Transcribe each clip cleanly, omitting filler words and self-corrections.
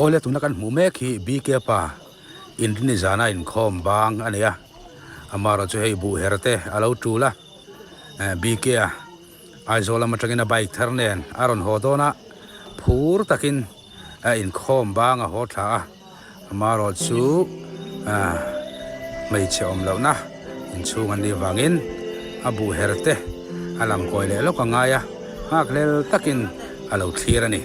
Awle tuna kan hmuh mek hi BK pa inrini zana inkhawm bang a ni a, amaherawh chu hei buh her te a lo tul a, BK a Aizawl lam atangin a bike thar nen a rawn haw dawn a, phur takin a inkhawm bang a haw thla a, amaherawh chu hmeichhe awm lohna inchhung an nih vangin a buh her te a lang kawi leh lawk a ngai a, nghakhlel takin a lo thlir a ni.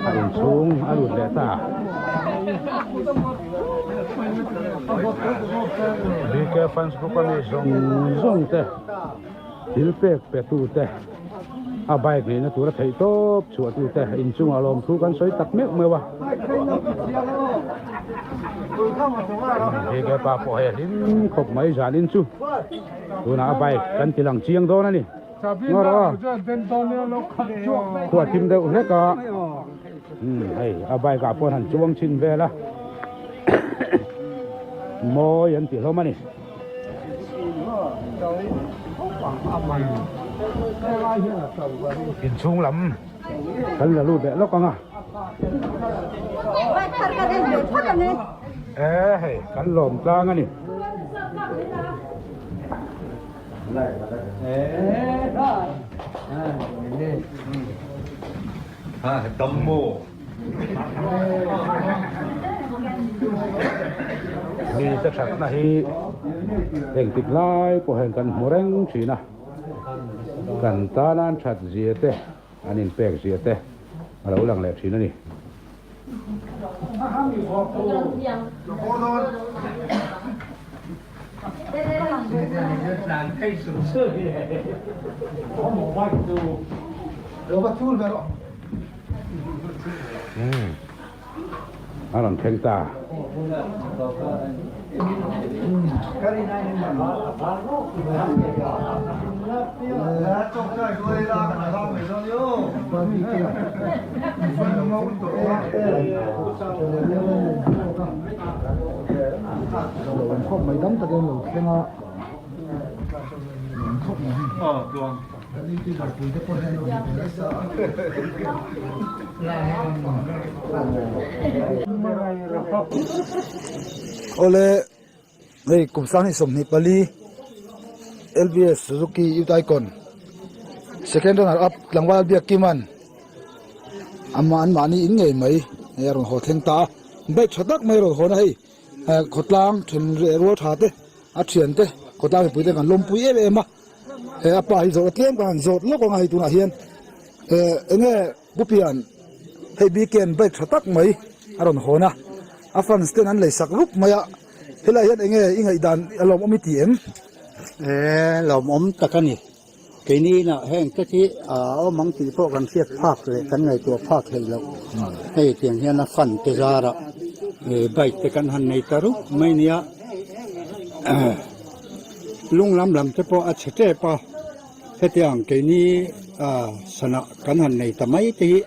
A inchhung a lut leh ta. BK fans group a mi zawng zawng te thil pek pe tu te a bike neihna tura theih tawp chhuah tu te inchungah lawmthu kan sawi tak meuh meuh a. BK pa pawh hei a hlim khawp mai zanin chu tunah a bike kan ti lang chiang dawn a ni. Ngaw rawh a khua thim deuh hlek a hei a bike ah pawh han chuang chhin vel a mawi an ti hlawm a ni. Inchhung lam kan la lut leh lawk ang a. E hei kan lawm tlang a ni. Mi te thatna hi engtik lai pawh hian kan hmu reng thin a, kan tana an that zia te an inpek zia te a lo lang leh thin a ni. A rawn thleng ta. Awle hei kum sang hi 24 LBS Suzuki Youth Icon second runner up tlangval Biakkiman amah an mahni in ngei mai hei a rawn haw thleng ta a bike tha tak mai a rawn hawn a hei khawtlang then rual tha te a thian te khawtlang mipui te kan lawmpui em em a. He a pa hi zawh a tlem ka han zawt lawk ang a hei tunah hian eh enge Pu Pian hei BKN bike tha tak mai a rawn hawn a a fans ten an lei sak rup mai a helaiah hian enge i ngaihdan a lawmawm i ti em? Eh lawmawm tak a ni keini inah heng te khi a awm ang tih pawh kan hriat phak leh kan ngaihtuah phak theih loh hei tiang hian a fan te zarah eh bike te kan han nei ta rup mai nia. Lung lam lam te pawh a chhe tep a, hetiang keini sana kan han nei ta mai te hi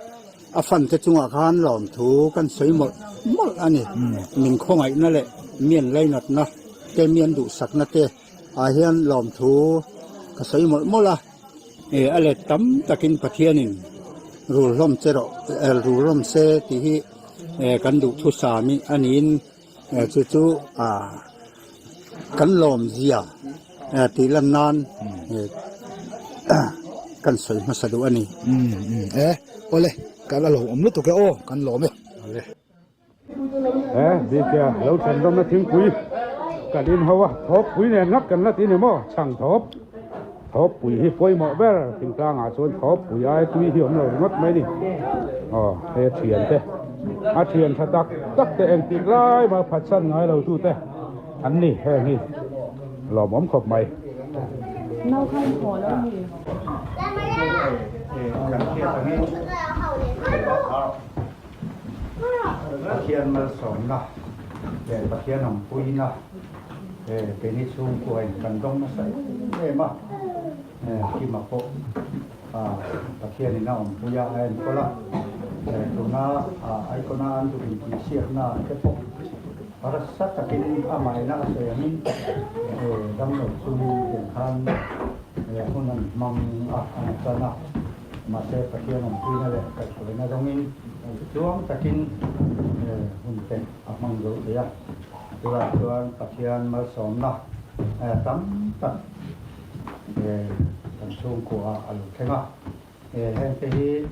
a fan te chungah khan lawmthu kan sawi mawlh mawlh a ni. Min khawngaihna leh mian lainatna te mian duhsakna te ah hian lawmthu ka sawi mawlh mawlh a, a let tam takin Pathianin rul hlawm che rawh rul hlawm se tih hi kan duhthusam hi a niin. Chu chu kan lawmzia tih lan nan kan sawi hmasa duh a ni. E, awle, kan la lawmawm lutuk e aw, kan lawm e. E, Bike lo thlen rawmna thingpui kan in ho a, thawkpui nen ngap kan la ti ni maw, chhang thawp. Thawkpui hi pawimawh ber thingtlangah chuan thawkpui ai tui hi awm lo ringawt mai ni. Aw he thian te a thian tha tak tak te engtik lai mah phatsan ngai lo tu te an ni heng hi lawmawm khawp mai. Pathian malsawmna leh Pathian awmpuina keini chhungkua in kan dawng nasa em em a, Kima pawh Pathian in a awmpui a, a enkawl a, tuna Icon-a an duh intihsiakna te pawh harsa takin amah ina a sawi angin damlo chungin tiang khan hun an hmang a, an chan a. Mahse Pathian awmpuina leh kaihhruaina dawngin tluang takin hun te a hmang zo thei a. Chuvang chuan Pathian malsawmna tam tak kan chhungkua a lo thleng a. Hengte hi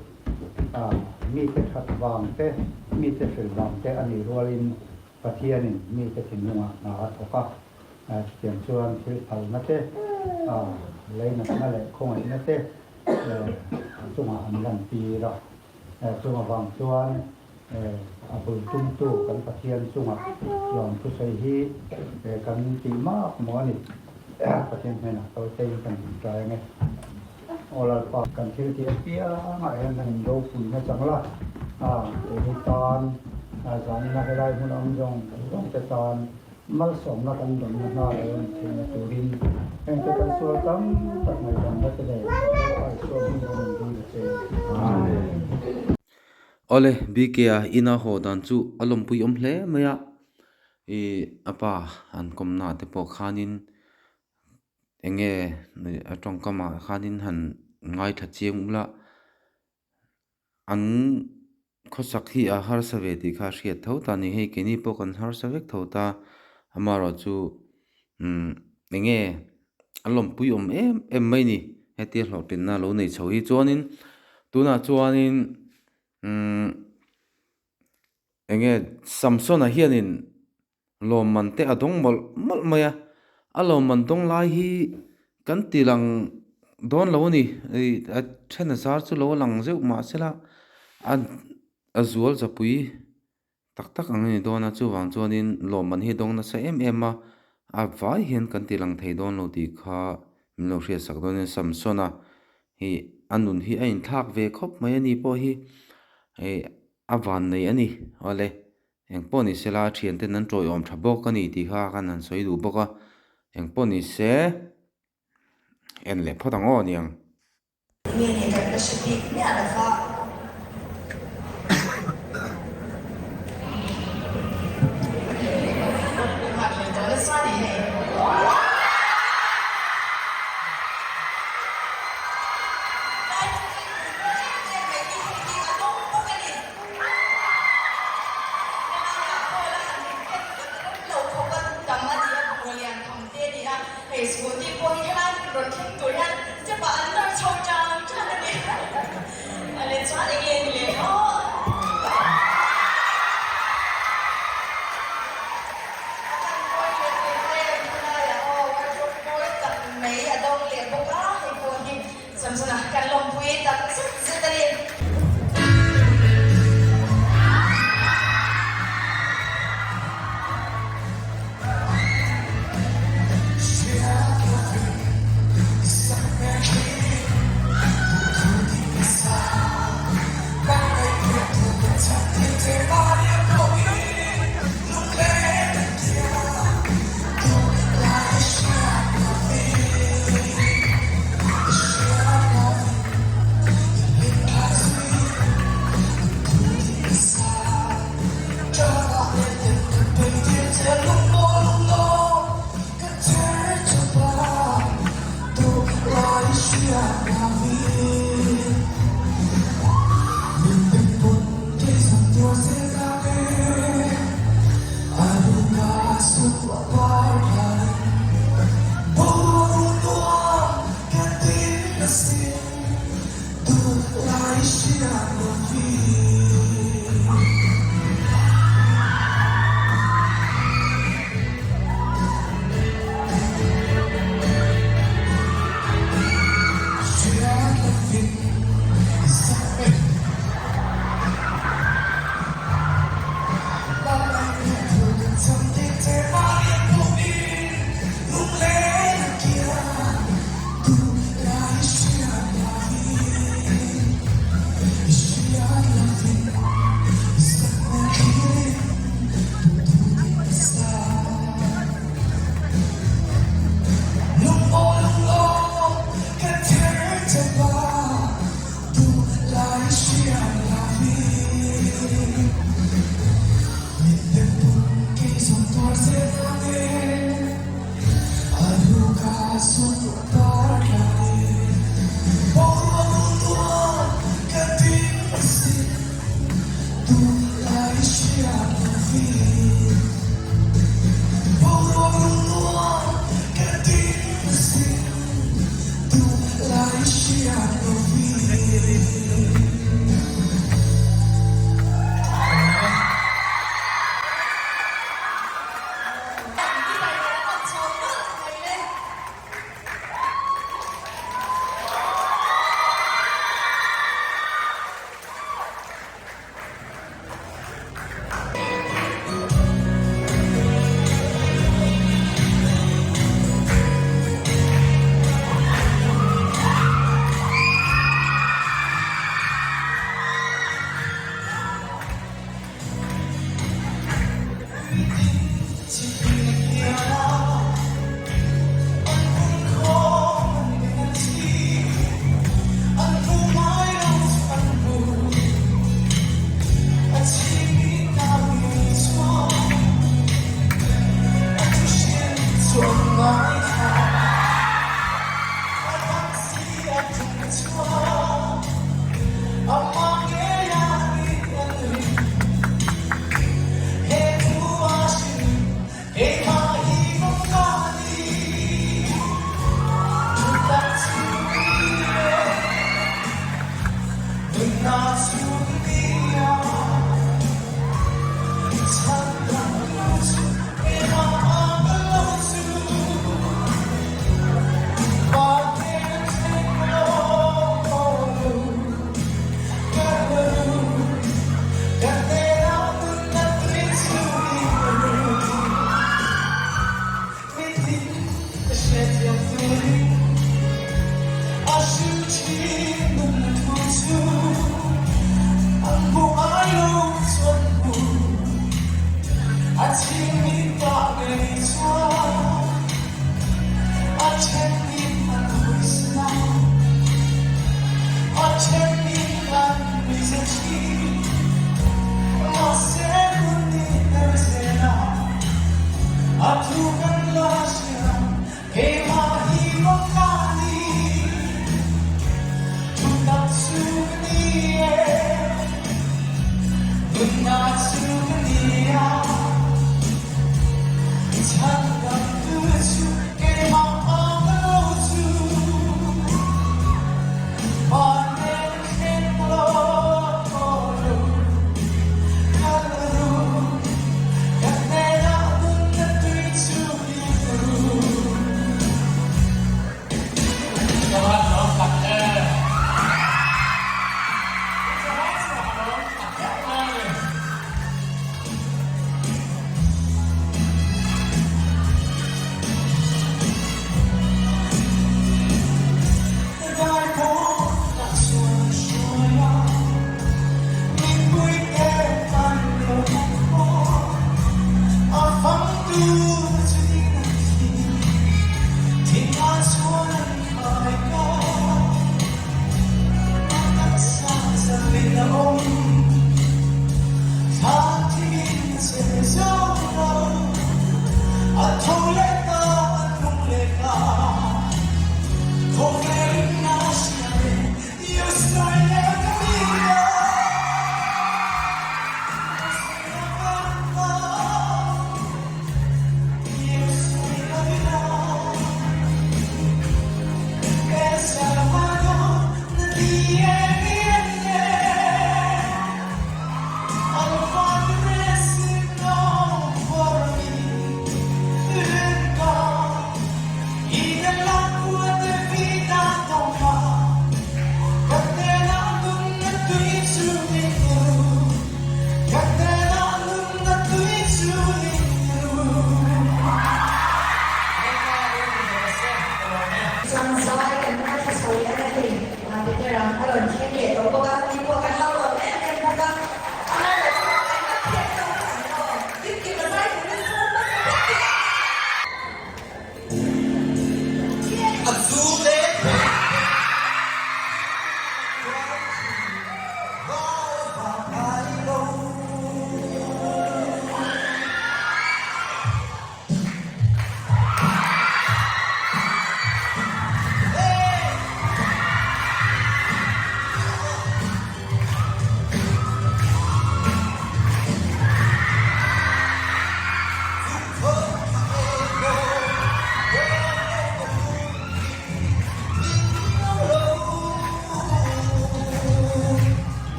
mite that vang te, mite fel vang te a nih rualin Pathianin mite thinlungah hna a thawk a. Chutiang chuan thil phalna te, leinatna leh khawngaihna te a chungah an lantir a. Chung avang chuan a bul tumtu kan Pathian chungah lawmthusawi hi kan tih mak maw a ni. Pathian hnenah tawitein kan ṭai ang e. Aw Lalpa, kan thil tih apiangah hian kan inropui nachang la, keini tan zanina helai hmun awm zawng zawng te tan Malsawmna kan dawnna hna lo a ni theihna turin hengte kan sual tam tak ngaihdamna te leh Lalpa Isua hming rawn in dil a che. Amen. Awle, BK-a ina haw dan chu a lawmpui awm hle mai a, ih a pa an kawmna te pawh khanin eng nge a tawngkamah khanin han ngaithla chiang ula, An khawsak hi a harsa ve tih kha a hriat tho ta a ni. Hei keini pawh kan harsa vek tho ta. Amaherawhchu umm eng nge a lawmpui awm em em mai ni. Hetia hlawhtlinna lo nei chho hi chuanin tunah chuanin umm eng nge Samsona hianin Lawmman te a dawng mawlh mawlh mai a, a lawmman dawng lai hi kan ti lang dawn lo a ni, ih a then a zar chu lo a lang zeuh mahsela a a zual zapui tak tak ang a ni dawn a chuvang chuanin lawmman hi a dawng nasa em em a, a vai hian kan ti lang thei dawn lo tih kha min lo hriatsak dawn a ni Samsona hi a nun hi a inthlak ve khawp mai a ni pawh hi ih a vannei a ni awle. Eng pawh ni sela a thianten an tawiawm tha bawk a ni tih kha khan an sawi duh bawk a, eng pawh ni se en leh phawt ang aw niang. Nge ni kan la hre bik miah lo va. Samsona kan lawmpui tak zet zet a ni.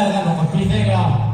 让我们比那个。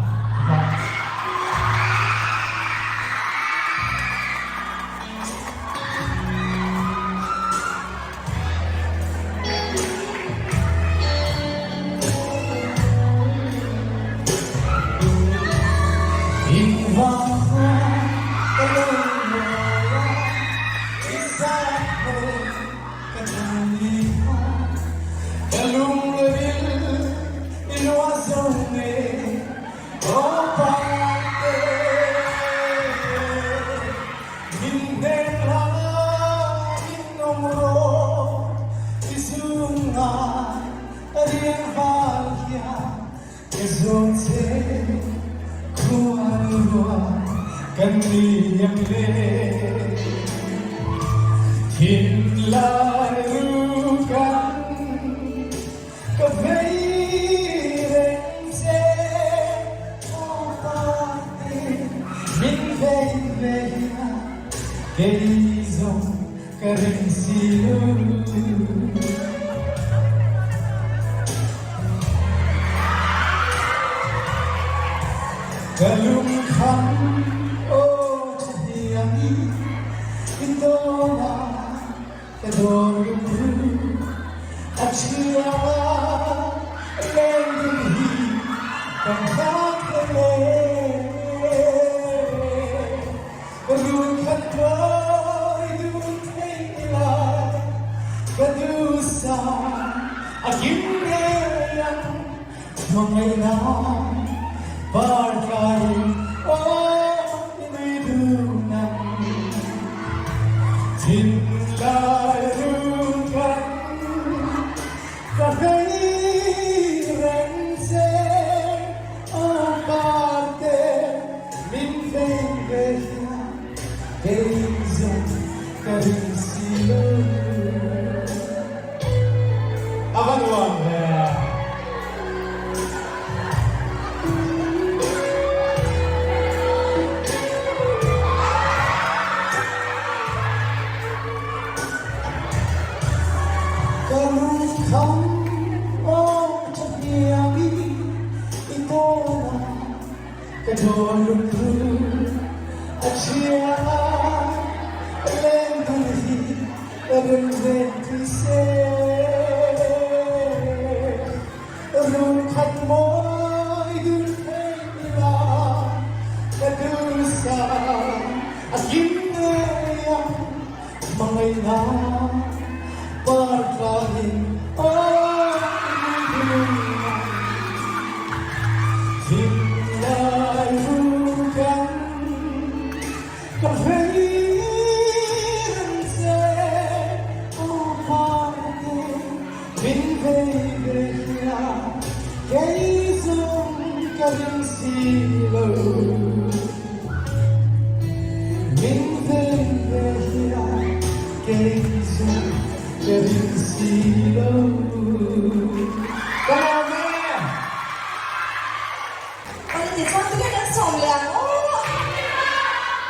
Awle tichuan tunge kan sawm leh ang aw?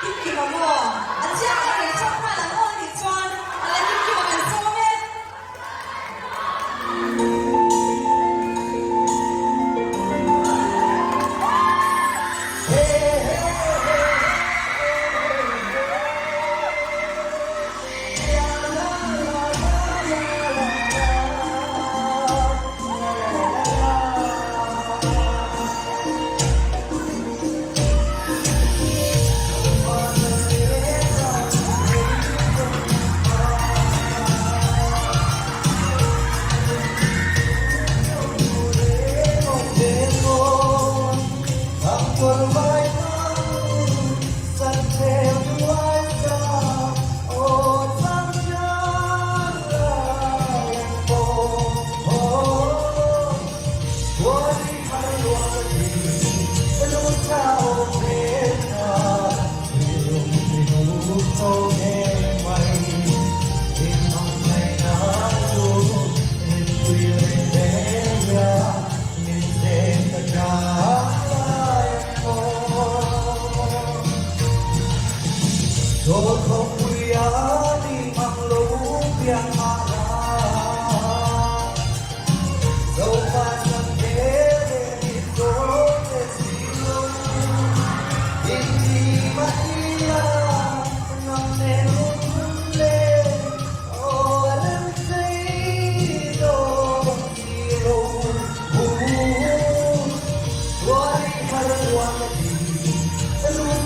Kimkima maw? An chiang em rei chhuak nghal ang aw anih chuan awle Kimkima kan sawm e.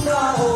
I